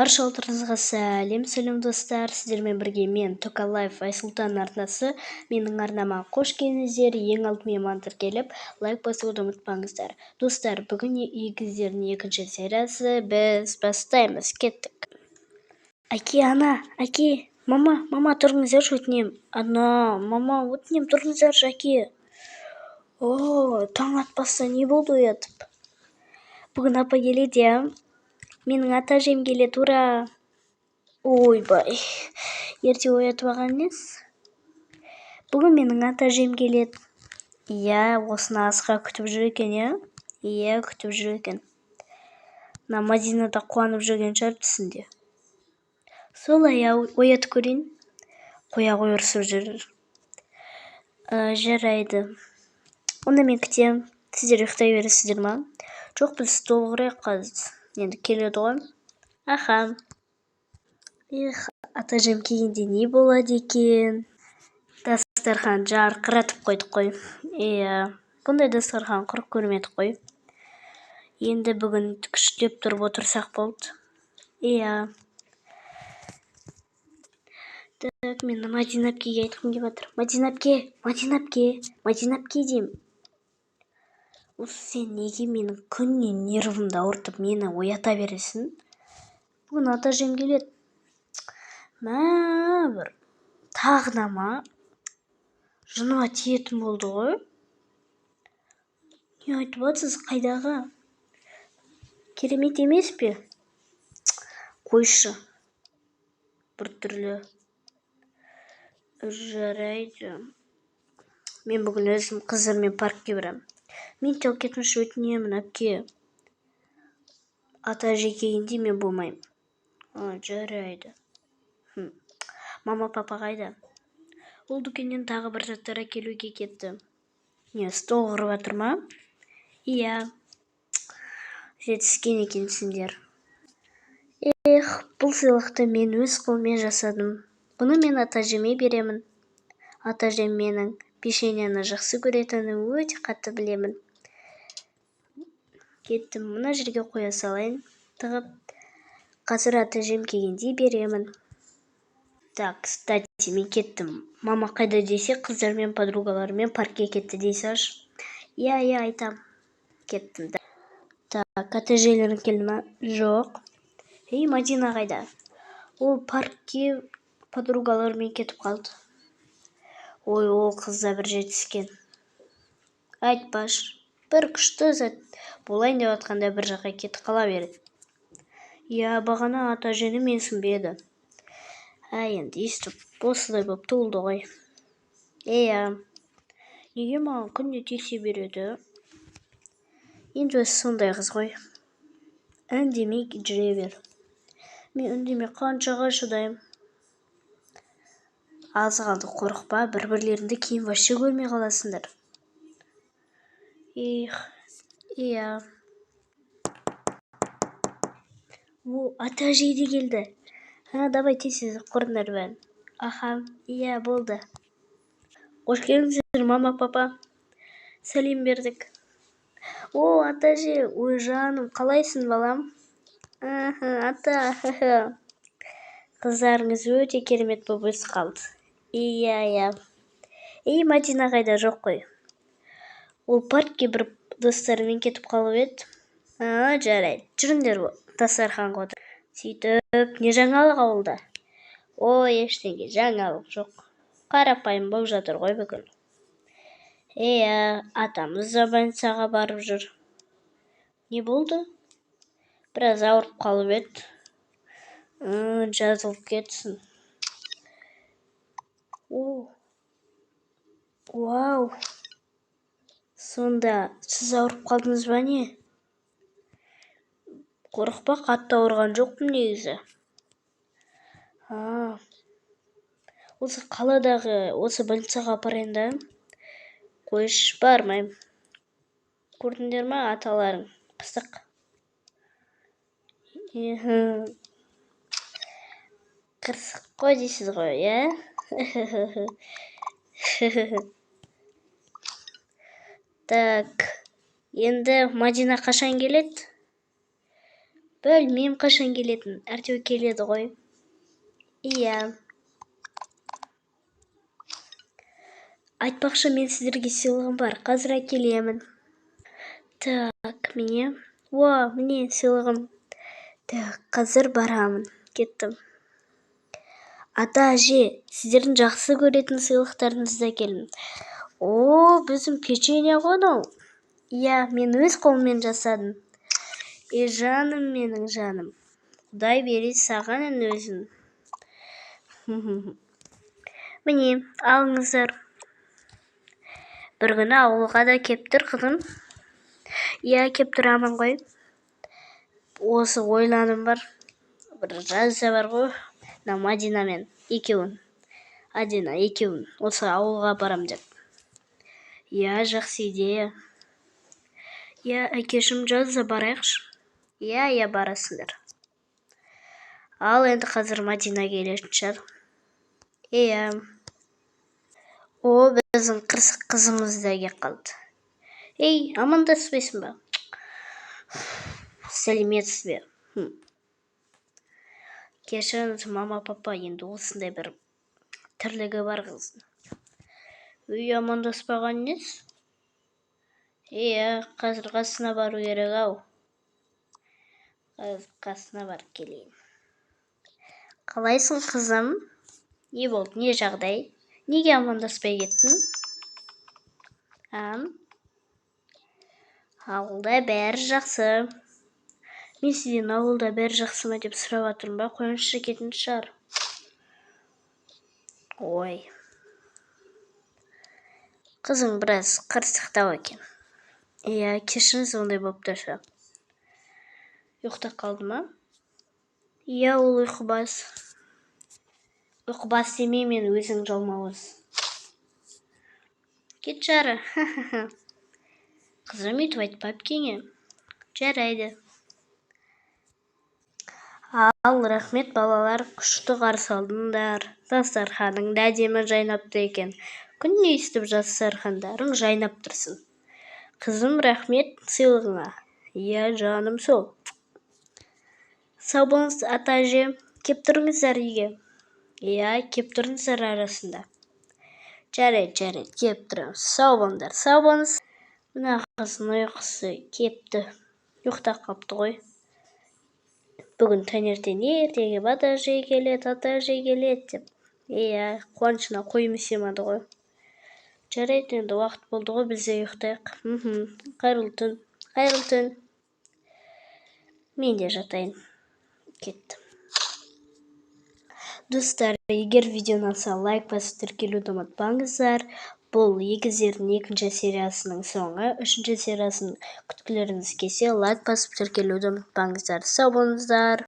Баршаларыңызға сәлем, сәлем, достар! Сіздермен бірге мен, Токалаев Айсұлтан арнасы. Менің арнама қош келдіңіздер! Ең алдымен маған тіркеліп, лайк басуды ұмытпаңыздар. Достар, бүгін егіздердің екінші сериясы, біз бастаймыз, кеттік! Әке, ана, әке, мама, мама, тұрыңыздаршы, өтінемін. Ана, мама, өтінемін, тұрыңыздаршы, әке. О, таң атпастан не болды оятып? Бүгін апа келеді, иә? Менің ата әжем келеді, ура! Ойбай, ерте оятып алған несі? Бүгін менің ата әжем келеді. Иә, осыны асыға күтіп жүр екен, иә? Иә, күтіп жүр екен. Мына Мадина да қуанып жүрген шығар түсінде. Солай, оятып көрейін. Қоя қой, ұрысып жүр. Жарайды. Онда мен күтемін. Сіздер ұйықтай бересіздер ма? Жоқ, біз стол құрайық қазір. Енді келеді ғой. Аха. Эх, ата әжем келгенде не болады екен? Дастархан жарқыратып қойдық қой. Иә, бұндай дастархан құрып көрмедік қой. Енді бүгін күштеп тұрып отырсақ болды. Иә. Так, мен Мадина әпкеге айтқым келіп жатыр. Мадина әпке, Мадина әпке, Мадина әпке деймін. Осы сен неге менің күнде нервымды ауыртып, мені оята бересің? Бүгін ата әжем келеді. Мә, бір тағы да ма? Жыныма тиетін болды ғой. Не айтып жатсыз, қайдағы? Керемет емес пе? Қойшы. Біртүрлі. Жарайды. Мен бүгін өзім қыздармен паркке барамын. Мен де алып кетіңізші, өтінемін, әпке. Ата әже келгенде мен болмаймын. А, жарайды. Мама, папа қайда? Ол дүкеннен тағы бір заттар әкелуге кетті. Не, стол құрып жатыр ма? Иә. Жетіскен екенсіңдер. Эх, бұл сыйлықты мен өз қолыммен жасадым. Бұны мен ата әжеме беремін. Ата әжем менің печеньені жақсы көретінін өте қатты білемін. Кеттім, мына жерге қоя салайын тығып. Қазір ата әжем келгенде беремін. Так, кстати, мен кеттім. Мама қайда десе, қыздармен, подругаларымен паркке кетті дей салшы. Иә, иә, айтам. Кеттім. Так, ата әжелерің келді ма? Жоқ. Ей, Мадина қайда? Ол паркке подругаларымен кетіп қалды. Ой, ол қыз да бір жетіскен. Айтпашы, бір күшті сәт болайын деп жатқанда бір жаққа кетіп қала береді. Иә, бағана ата әжені менсінбеді. Ә, енді естіп осылай болып туылды ғой. Иә. Неге маған күнде тиісе береді? Енді өзі сондай қыз ғой. Үндемей жүре бер. Мен үндемей қаншаға шыдаймын? Аз қалды, қорықпа, бір-бірлеріңді кейін вообще көрмей қаласыңдар. Эх, иә. О, ата әже де келді. А, давай тез-тез құрыңдар бәрін. Аха, иә, болды. Қош келдіңіздер, мама, папа. Сәлем бердік. О, ата әже, ой, жаным, қалайсың, балам? Аха, ата, Қыздарыңыз өте керемет болып өсіп қалды. Иә, иә. Ей, Мадина қайда? Жоқ қой. Ол паркке бір достарымен кетіп қалып еді. А, жарайды. Жүріңдер дастарханға отыр. Сөйтіп, не жаңалық ауылда? Ой, ештеңе жаңалық жоқ. Қарапайым болып жатыр ғой бүгін. Иә, атамыз да больницаға барып жүр. Не болды? Біраз ауырып қалып еді. Жазылып кетсін. О, вау. Сонда сіз ауырып қалдыңыз ба, не? Қорықпа, қатты ауырған жоқпын негізі. А, осы қаладағы осы больницаға апарайын да. Қойшы, бармаймын. Көрдіңдер ма, аталарың пысық. Қырсық қой дейсіз ғой, иә? Так, енді Мадина қашан келеді? Білмеймін, қашан келетінін, әйтеуір келеді ғой. Иә. Айтпақшы, мен сіздерге сыйлығым бар, қазір әкелемін. Так, міне. Уа, міне сыйлығым. Так, қазір барамын. Кеттім. Ата, әже, сіздердің жақсы көретін сыйлықтарыңызды әкелдім. О, біздің печенье ғой анау. Иә, мен өз қолыммен жасадым. Е, жаным менің жаным. Құдай бере саған өзін. Міне, алыңыздар. Бір күні ауылға да кеп тұр, қызым. Иә, кеп тұрамын ғой. Осы ойланым бар. Бір жазда бар ғой. Мына Мадинамен екеуін. Адина екеуін. Осы ауылға барам деп. Иә, жақсы идея. Иә, әкешім, жазда барайықшы. Иә, иә, барасыңдар. Ал енді қазір Мадина келетін шығар. Иә. О, біздің қырсық қызымыз да кеп қалды. Ей, амандаспайсың ба? Сәлеметсіз бе? Кешіріңіз, мама, папа, енді осындай бір тірлігі бар қыздың. Үй, амандаспаған несі? Иә, қазір қасына бару керек ау. Қазір қасына барып келейін. Қалайсың, қызым? Не болды, не жағдай? Неге амандаспай кеттің? А? Ауылда бәрі жақсы. Мен сізден ауылда бәрі жақсы ма деп сұрап жатырмын ба? Қойыңызшы, кететін шығар. Ой. Қызың біраз қырсықтау екен. Иә, кешіріңіз, ондай болып тұрса. Ұйықтап қалды ма? Иә, ол ұйқыбас. Ұйқыбас демей, мен өзің жалмауыз. Кет жары. Қызым, өйтіп айтпа әпкеңе. Жарайды. Ал, рахмет, балалар, күшті қарсы алдыңдар. Дастарханың да әдемі жайнапты екен. Күнде өйстіп дастархандарың жайнап тұрсын. Қызым, рахмет сыйлығыңа. Иә, жаным сол. Сау болыңыз, ата, әже. Кеп тұрыңыздар үйге. Иә, кеп тұрыңыздар арасында. Жарайды, жарайды, кеп тұрамыз. Сау болыңдар, сау болыңыз. Мына қыздың ұйқысы кепті. Ұйықтап қалыпты ғой. Бүгін таңертең ерте келіп, ата, әже келеді, ата, әже келеді деп. Иә, қуанышына қойым сыймады ғой. Жарайды, енді уақыт болды ғой, біз де ұйықтайық. Қайырлы түн, қайырлы түн. Мен де жатайын. Кеттім. Достар, егер видео ұнаса, лайк басып тіркелуді ұмытпаңыздар. Бұл егіздердің екінші сериясының соңы. Үшінші сериясын күткілеріңіз келсе, лайк басып тіркелуді ұмытпаңыздар. Сау болыңыздар.